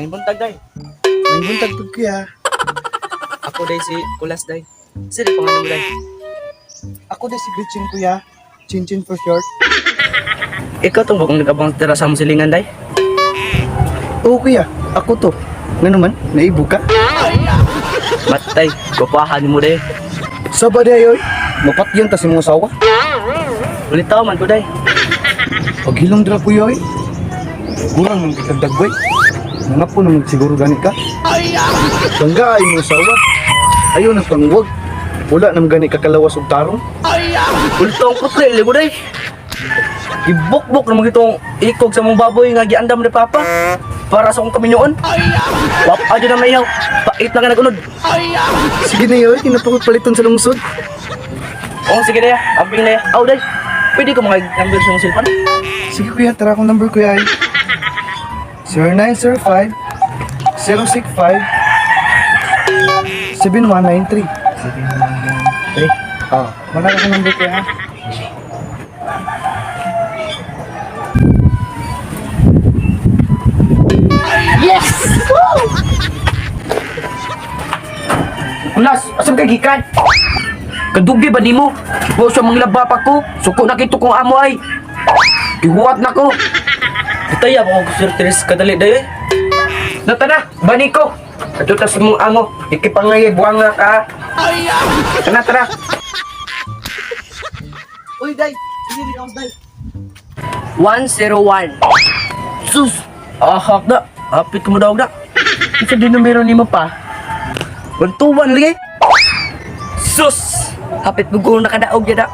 May buntag, day. May buntag pud, kuya. Ako day si Kulas, day. Sino pangalan mo, day? Ako day si Gretchen, kuya. Chinchin for short. Ikaw tong bagong nag-abang tira sa among silingan, day. Oo, kuya. Ako to. Nga naman, naibo ka? Matay, gwapahan mo, day. Sa ba day, oy? Mapatyan ta si mga asawa. Ulitaw man ko, day. Paghilom dira, kuya, oy. Kurang nang kitagdagway. Mga po naman siguro gani ka. Bangga ay mo asawa. Ayaw ng pangwag. Wala nang gani kakalawas og tarong. Ulitaw ang putli, ligo, day. Gibukbok naman itong ikog sa mong baboy nga giandam ni Papa. Para sa akong kaminyoon. Wapa dyan na maihaw. Pait lang nga nagunod. Sige na yoy, kinapakot paliton sa lungsod. Oo, sige day. Amping na. Aw, day. Pwede ko mga number sa mong cellphone? Sige kuya, tara akong number kuya ay. 0905 065 7193. Day. Ah, wala akong number kuya. Kulas, asam ka gikan? Kadugi ba nimo? Wa sa mga laba pa ko. Suko na kito kong amo ay. Gihuwat na ko. Itaya mo ko sir Teres kadali, day. Eh. Nata na, bani ko. Adto ta sa mong amo. Ikipangay buwanga ka. Tara, tara. Uy, day. Sige, di day. 101. Sus! Ahak na. Hapit ko mo daw na. Isa din numero nimo pa. 121 lagi. Sus! Hapit bugo na kadaog yada.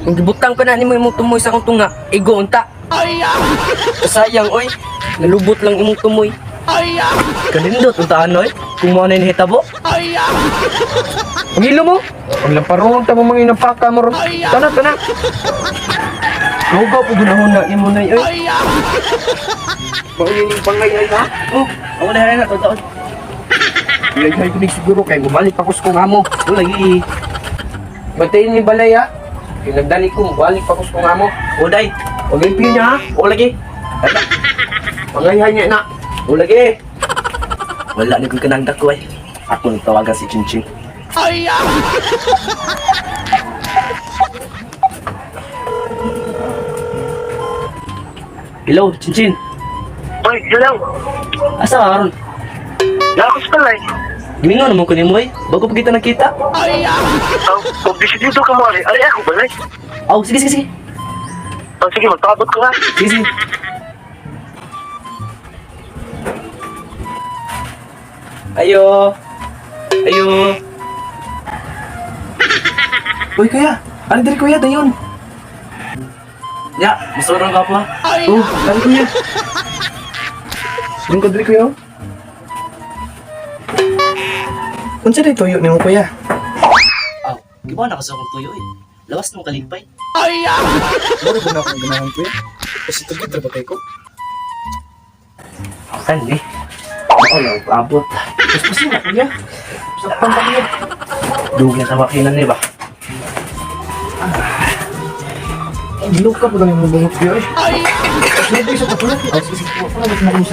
Kung gibutang ko na nimo imong tumoy sa akong tunga, igo unta. Sayang oy, nalubot lang imong tumoy. Kanindot ang taan, oy. Kung mo na yung hitabo. Ang ilo mo. Ang lamparon ta mo mga inapaka mo ron. Tana, tana. Lugaw po gunahon na imo na oy. Maunin yung pangay ay ha. Oh, ako na na taon. Ilagay ko ni siguro kay bumalik pa ko sa kong amo. Oh, lagi. Bantayin ni balay ha. Kay nagdali ko, bumalik pa ko sa kong amo. Oh, day. Huwag yung niya ha. Oh, lagi. Pangayhay niya na. Oh, lagi. Wala na kong kanang dako ay. Ako nang tawagan si Chinchin. Hello, Chinchin. Uy, hello. Asa ka karon? Lakos pala eh. Gimingon naman ko nimo eh. Bago pa kita nakita. Oh, kung desidido ka mo, ari, ari ako balay. Aw, sige sige sige. Oh, sige, magpaabot ko ha. Sige sige. Ayo. Ayo. Uy kuya, ano diri kuya dayon? Ya, masurang ka pa. Oh, dali kuya. Dun ko diri kuya. Unsa day tuyo nimo kuya? Aw, giba na ka sa akong tuyo eh. Lawas nung kalipay. Mura ba na akong ganahan kuya? Kasi tugid ra ba kay ko? Kan eh. Ako lang paabot. Paspasin na kuya. Sakpan pa kuya. Dugay sa makinan ni ba? Gilok ka pa ganyan mo bungot kuya eh. Medyo sa tapulat. Oh, sige, sige. Wala ba na kung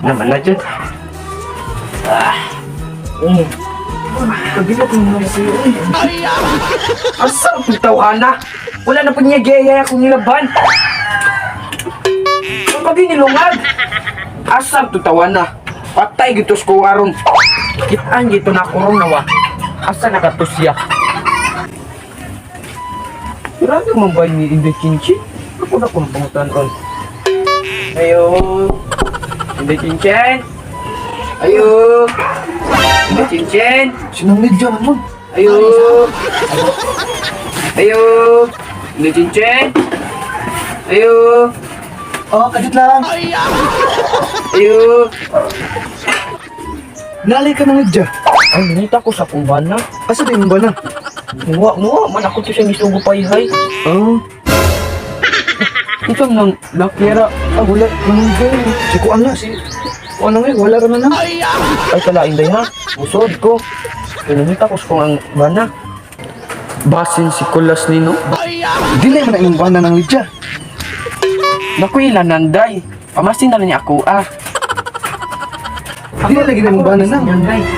Naman na dyan. Kagilok mo na kuya eh. Asa ang tawhana? Wala na po niya gaya akong nilaban. Ang pagi nilungag. Asa ang tutawana? Patay gitos ko aron. Kitaan gito na ako ron nawa. Asa nakatusya? Grabe man ba ni Inday Chinchin? Ako na kung pangutan ron. Ayo. Inday Chinchin. Ayo. Inday Chinchin. Sinang medyo naman. Ayo. Ayo. Inday Chinchin. Ayo. Oh, kadit lang. Ayo. Nalay ka ng medyo. Ay, nangita ko sa kumbana. Asa day mo ba na? Muwa, muwa. Man ako to siya misugo payhay. Oh, Ito nang lakyera. ah, wala. Nang Si kuan na, si kuan na ngayon, wala ra na na. Ay, kalain day ha. Musod ko. Pinangita ko sa kung ang bana. Basin si Kulas nino. Dili man na imong bana ng Lydia. Naku, ilanan, day. Pamasin na lang niya ako, ah. Dili lagi na imong bana nang.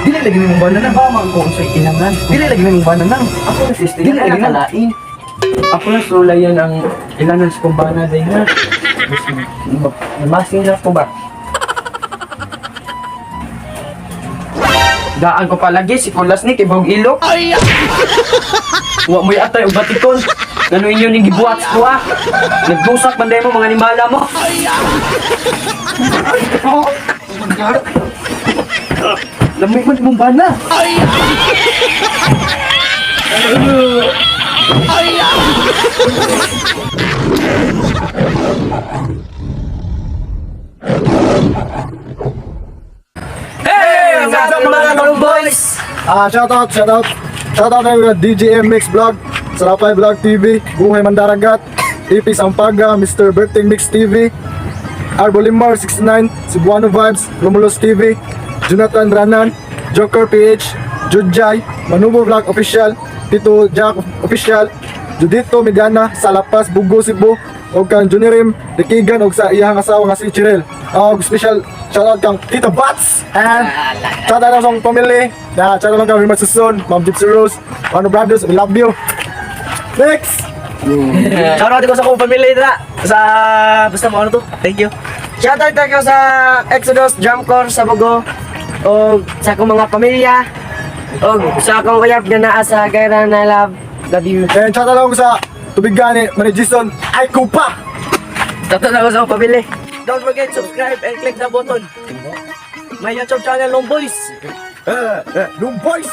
Dili lagi na imong bana nang. Ba, man ko sa ilangan. Dili lagi na imong bana nang. Ako na sister, Dili dili lagi na. kalain. Ako na sulayan ang ilanan sa kumbana, day na. Namasin na ko ba? Daan ko palagi si Kulas ni kay Bog Ilok. Wa mo'y atay og batikon. Ngano inyo ning gibuhat sa kuha? Nagdusak man mo mga nimala mo. Lamig man imong bana. Hey! What's up, mga Kalong Boys? Ah, shout out, shout out. Shout out tayo DJM Mix Vlog, Sarapay Vlog TV, Buhay Mandaragat, EP Sampaga, Mr. Berting Mix TV, Arbolimar 69, Cebuano Vibes, Romulus TV, Jonathan Ranan, Joker PH, Judjay, Manubo Vlog Official, Tito Jack Official, Judito Mediana, Salapas, Bugo, Cebu, og kang Junirim, Dikigan, og sa iyang asawa nga si Chirel. Og special shoutout kang Tito Bats and shout out sa akong pamilya. Na shout out kang Wilmar Suson, Ma'am Gypsy Rose, Mano Brothers, we love you. Next! Shoutout ko sa akong pamilya dira. Sa basta mo ano to. Thank you. Shoutout tayo sa Exodus Drumcore sa Bugo o sa akong mga pamilya o sa akong uyab na naa sa Gaira na love. Love you. And shout out ako sa Tubig Gani, Manny Jason, ay kupa! Shoutout ako sa akong pamilya. Don't forget subscribe and click the button. My YouTube channel, Long Boys. Lung Boys!